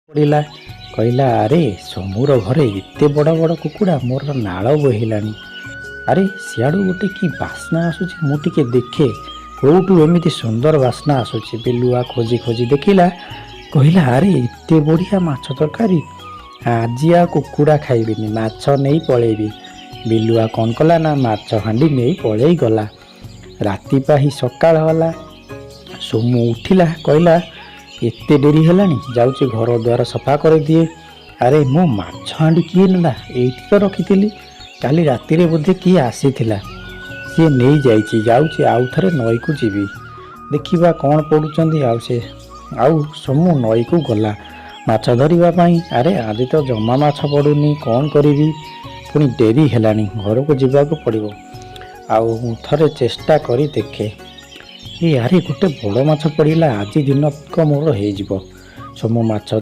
ପଡ଼ିଲା। କହିଲା, ଆରେ, ସୋମୁର ଘରେ ଏତେ ବଡ଼ ବଡ଼ କୁକୁଡ଼ା, ମୋର ନାଳ ବୋହିଲାଣି। ଆରେ, ସିଆଡ଼ୁ ଗୋଟେ କି ବାସ୍ନା ଆସୁଛି, ମୁଁ ଟିକେ ଦେଖେ କେଉଁଠୁ ଏମିତି ସୁନ୍ଦର ବାସ୍ନା ଆସୁଛି। ବିଲୁଆ ଖୋଜି ଖୋଜି ଦେଖିଲା। କହିଲା, ଆରେ, ଏତେ ବଢ଼ିଆ ମାଛ ତରକାରୀ, ଆଜି ଆଉ କୁକୁଡ଼ା ଖାଇବିନି, ମାଛ ନେଇ ପଳେଇବି। ବିଲୁଆ କ'ଣ କଲା ନା ମାଛ ହାଣ୍ଡି ନେଇ ପଳେଇ ଗଲା। ରାତି ପାହି ସକାଳ ହେଲା। ସୋମୁ ଉଠିଲା। କହିଲା, ଏତେ ଡେରି ହେଲାଣି, ଯାଉଛି ଘର ଦ୍ୱାର ସଫା କରିଦିଏ। ଆରେ, ମୋ ମାଛ ହାଣ୍ଡି କିଏ ନେଲା? ଏଇଠି ତ ରଖିଥିଲି। କାଲି ରାତିରେ ବୋଧେ କିଏ ଆସିଥିଲା, ସିଏ ନେଇଯାଇଛି। ଯାଉଛି, ଆଉ ଥରେ ନଈକୁ ଯିବି, ଦେଖିବା କ'ଣ ପଡ଼ୁଛନ୍ତି। ଆଉ ସେ ଆଉ ସୋମୁ ନଈକୁ ଗଲା ମାଛ ଧରିବା ପାଇଁ। ଆରେ, ଆଜି ତ ଜମା ମାଛ ପଡ଼ୁନି, କ'ଣ କରିବି? ପୁଣି ଡେରି ହେଲାଣି, ଘରକୁ ଯିବାକୁ ପଡ଼ିବ। ଆଉ ମୁଁ ଥରେ ଚେଷ୍ଟା କରି ଦେଖେ। ଏ ଆରେ, ଗୋଟେ ବଡ଼ ମାଛ ପଡ଼ିଲା। ଆଜି ଦିନକ ମୋର ହେଇଯିବ। ସୋମୁ ମାଛ